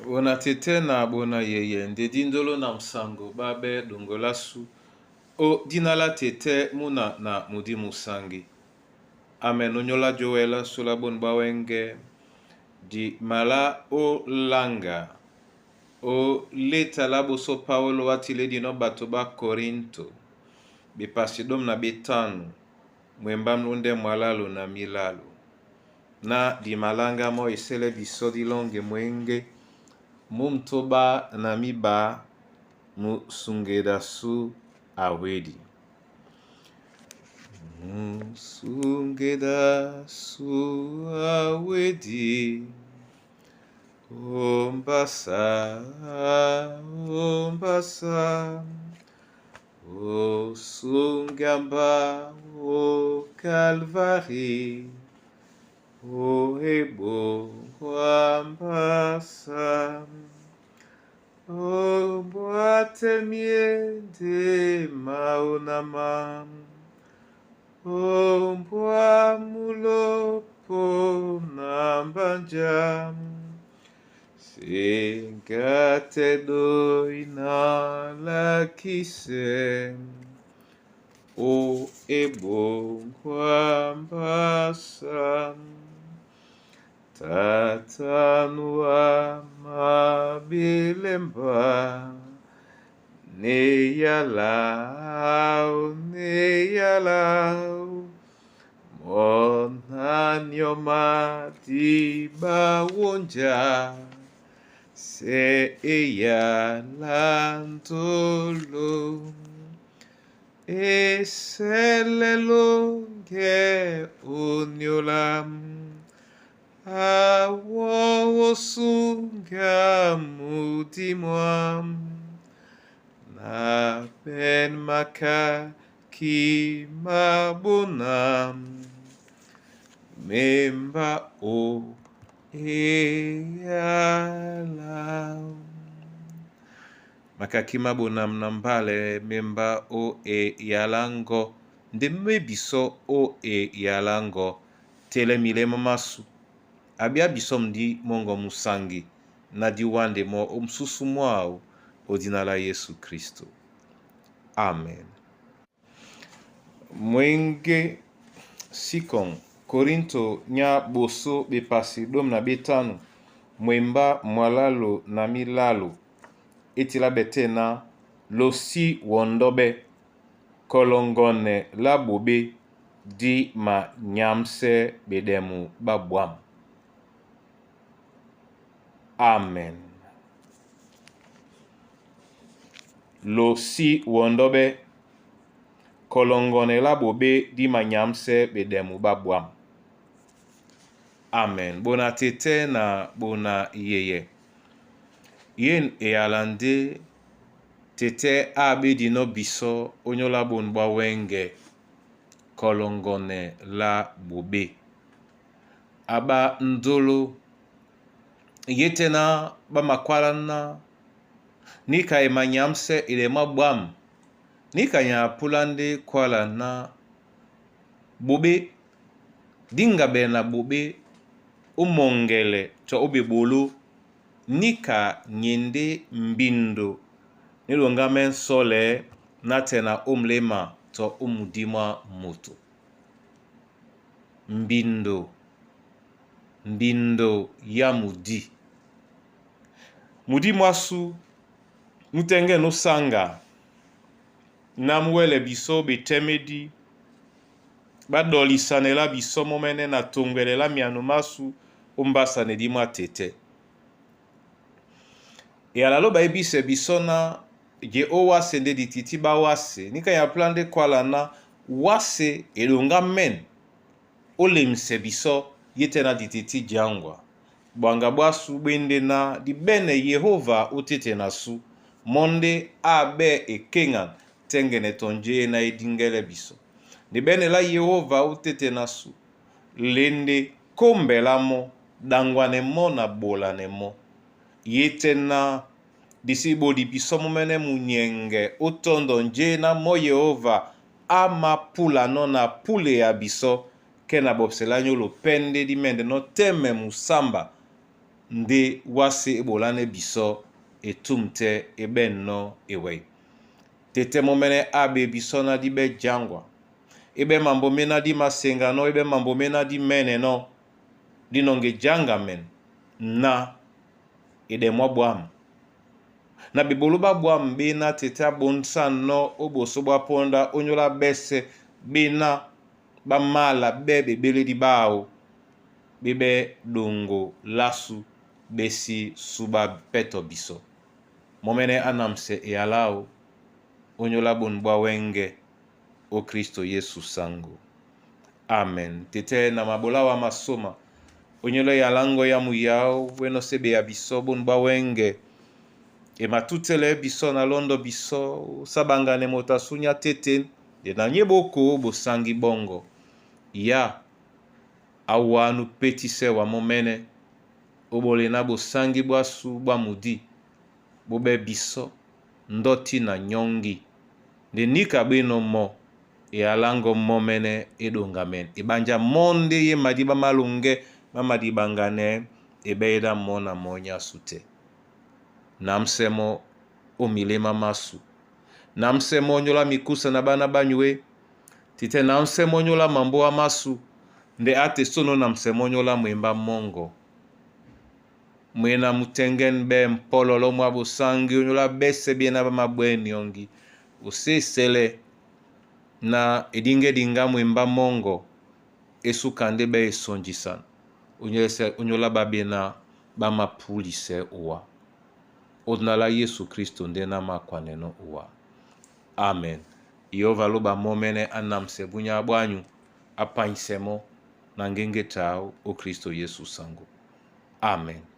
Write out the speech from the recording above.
Bona tete na bona yeye nde dindolo na musango babe dongolasu o dina la tete muna na mudi musangi. Amen onyola Joël sula bon bwa wenge di mala o langa o leta la boso Paulo atile dino bato ba Korinto bepasi dom na betanu mwemba mlunde mwalalu na milalu na dimalanga mo esele biso dilonge mwenge mumtoba na miba musungeda su awedi. Musungeda su awedi ombasa ombasa osungamba o Calvary o ebongwambasa ombwatemiende maonama ombwa mulopo na mbanja sengatedoina lakise o ebongwambasa tatanua mabilemba neyalau neyalau monanyoma dibawonja se eyalandolo eselelonge onyolam awo osunga mudimwam na ben maka kimabonam memba o eyala makaki mabonam na mbale memba o eyalango nde mebiso o eyalango telemilema masu abia biso mdi mongo musangi na diwandemo omususu mwao o la Yesu Kristo. Amen. Mwenge sikon Korinto nya boso bepasi dom na betanu mwemba mwalalo na milalu etila bete na losi wondobe kolongone la bobe di ma nyamse bedemu babwam. Amen. Losi wondobe kolongone la bobe di ma nyamse bedemu babwam. Amen. Bona tete na bona yeye. Yen eyalande tete abe dino biso onyola bon bwa wenge kolongone la bobe. Aba ndolo yete na bamakwala na nika emanyamse ilema bwam nika nya pulande kwala na bobe dingabe na bobe umongele to obebolo nika nyende mbindo nilonga mensole na tena omlema to omudima moto mbindo mbindo ya mudi mudi mwasu mutenge nosanga na muwele biso betemedi badolisanela biso momene na tongwelela miano masu ombasa ne dimwa tete eyalalo bayebise biso na je owase nde dititi bawase nika ya plan nde kwala na wase elonga men olemise biso ye te na dititi diangwa bwanga bwasu bwende na dibene yehova otete na su monde abe ekenga tengene tonje na edingele biso dibene la yehova otete na su lende kombela mo dangwane mo na bolane mo ye te na disi bodi biso momene munyenge otondo nje na mo yehova amapula no na pule ya biso ke na bopsela nyolo pende dimende no teme musamba Ndé wásē é ɓolánɛ́ bisɔ́ e túm tɛ́ e ɓɛ̂nnɔ́ ewɛi. Tɛtɛ mɔ́ mɛ́nɛ́ áɓe bisɔ́ ná dí ɓɛ́ jáŋgwa. E ɓɛ́ mambo méná dí maseŋganɔ́, e ɓɛ́ mambo méná dí mɛ́nɛnɔ́, dí nɔŋge jáŋgamɛn na eɗɛ mwá ɓwǎm. Na ɓeɓoló ɓá ɓwǎm ɓéná tɛtɛ á ɓonsanɔ́ ó ɓosó ɓwá póndá ónyólá ɓɛ́sɛ̄ ɓéná ɓá mála ɓɛ́ ɓeɓélédi ɓáō ɓé ɓɛ́ ɗoŋgo lásu ɓé sí súɓá pɛ́tɔ bisɔ. Mɔ́ mɛ́nɛ́ á namsɛ eyalá áō ónyólá ɓôn ɓwá wɛ́ŋgɛ̄ ó Kristo Yesu saŋgó. Amen. Tɛtɛ na maɓolá wa masôma onyóla eyaláŋgɔ ya muyáó wénɔ́sɛ́ ɓeya bisɔ́ ɓôn ɓwá wɛ́ŋgɛ̄ e matútɛlɛ bisɔ na lɔ́ndɔ bisɔ sáɓaŋganɛ moto asúnyá tétên nde na nyé ɓóko ɓosáŋgí ɓɔ́ŋgɔ. Ya awánú pétísɛ wa mɔ́ mɛ́nɛ́ ó ɓolɛná ɓosáŋgí ɓwásu ɓwá mudí ɓó ɓɛ́ bisɔ́ ndɔ́ tí na nyɔ́ŋgi nde níka ɓénɔ̄ mɔ́ eyaláŋgɔ mɔ́ mɛ́nɛ́ é ɗoŋgamɛn eɓánjá mɔ́ ndé ye madíɓá málòŋgɛ́ má madiɓaŋganɛɛ́ e ɓɛ́ edá mɔ́ na mɔ́ nyásù tɛ́. Namsɛ mɔ́ ó milémá másu. Namsɛ mɔ́ nyóla mikúsa na ɓána ɓá nyué. Tɛtɛ namsɛ mɔ́ nyóla mambóa másu nde á te sónō namsɛ mɔ́ nyóla mwembá mɔ́ŋgɔ. Mwena mutɛ́ŋgɛ́nɛ ɓɛ́ mpɔ́lɔ́lɔ́ mwá ɓosáŋgí ónyólá ɓɛ́sɛ̄ ɓéná ɓá māɓwɛ́nɛ́ yɔ́ŋgí. Osésɛ́lɛ́ na eɗíŋgɛ́ ɗiŋgá mwembá mɔ́ŋgɔ é súka ndé ɓɛ́ esonjisan ónyólá ɓá ɓéná ɓá māpúlisɛ́ owá. Ódina lá Yesu Kristo ndé ná mākwanɛnɔ́ owá. Amen. Yehova lóɓa mɔ́ mɛ́nɛ́ á namsɛ búnyá ɓwányu á pányisɛ mɔ́ na ŋgéŋgé taó ó Kristo Yesu saŋgó. Amen.